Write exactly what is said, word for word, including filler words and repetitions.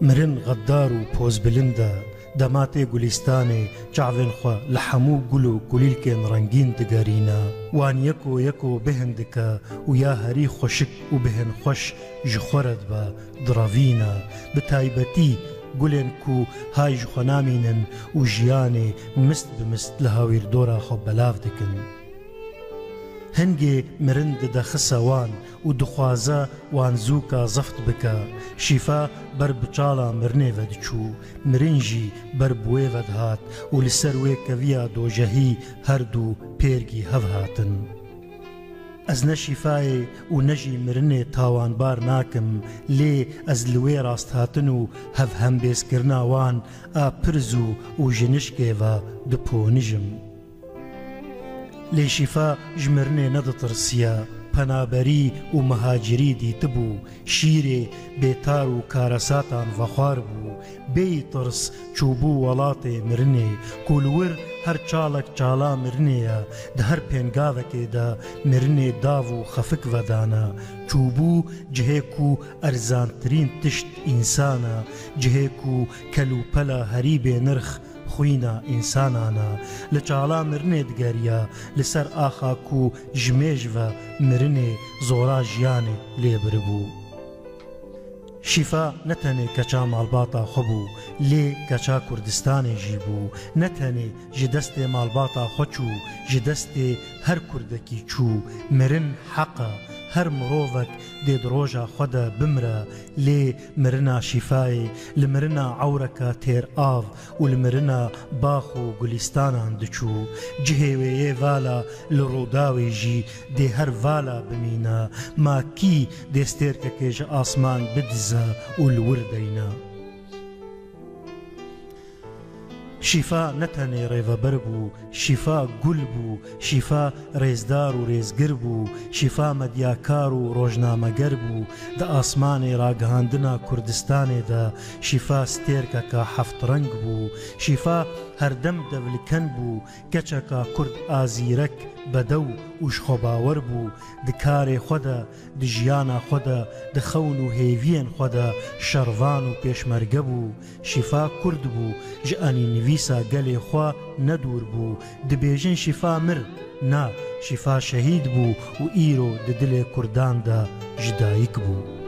Mirin xeddar û pozbilind e. Dema tê gulîstanê, çavên xwe li hemû gul û kulîlkên rengîn digerîne. Wan yeko yeko bêhn dike û ya herî xweşik û bêhnxweş ji xwe re dibe, direvîne. Bi taybetî gulên ku hay ji xwe namînin û jiyanê mist bi mist li hawîrdora xwe belav dikin. Hingê mirin dide xise wan û dixwaze wan zûka zeft bike. Şîfa ber bi çala mirinê ve diçû, mirin jî ber bi wê ve dihat û li ser wê keviya dojehî her du pêrgî hev hatin. Ez ne şîfayê û ne jî mirinê tawanbar nakim, lê ez li wê rasthatin û hevhembêzkirina wan a pir zû û ji nişkê ve diponijim. Lê Şîfa ji mirinê neditirsiye, penaberî û mihacirî dîtibû, şîrê bêtar û karesatan vexwaribû, bêyî tirs çûbû welatê mirinê, ku li wir her çalek çala mirinê ye, di her pêngavekê de mirinê dav û xefik vedane, çûbû cihê ku erzantirîn tişt însan e, cihê ku kelûpela herî bênirx xwîna însanan e. Li çala mirinê digeriya, li ser axa ku ji mêj ve mirinê zora jiyanê lê biribû. Şîfa ne tenê keça malbata xwe bû, lê keça Kurdistanê jî bû. Ne tenê ji destê malbata xwe çû, ji destê her Kurdekî çû. Mirin heq e, her mirovek dê di roja xwe de bimire, lê mirina Şîfayê li mirina ewreka têr av û li mirina bax û gulîstanan diçû. Cihê wê yê vala li Rûdawê jî dê her vala bimîne. Ma kî dê stêrkekê ji asman bidize û li wir deyne? Şîfa ne tenê rêveber bû, Şîfa gul bû, Şîfa rêzdar û rêzgir bû, Şîfa medyakar û rojnameger bû. Di asmanê ragihandina Kurdistanê de Şîfa stêrkeka heft reng bû. Şîfa herdem devliken bû, keçeka Kurd a zîrek, bedew û ji xwe bawer bû. Di karê xwe de, di jiyana xwe de, di xewn û hêviyên xwe de şervan û pêşmerge bû. Şîfa Kurd bû, ji anînivîsa gelê xwe ne dûr bû. Dibêjin Şîfa mir, na, Şîfa şehîd bû û îro di dilê Kurdan de ji dayik bû.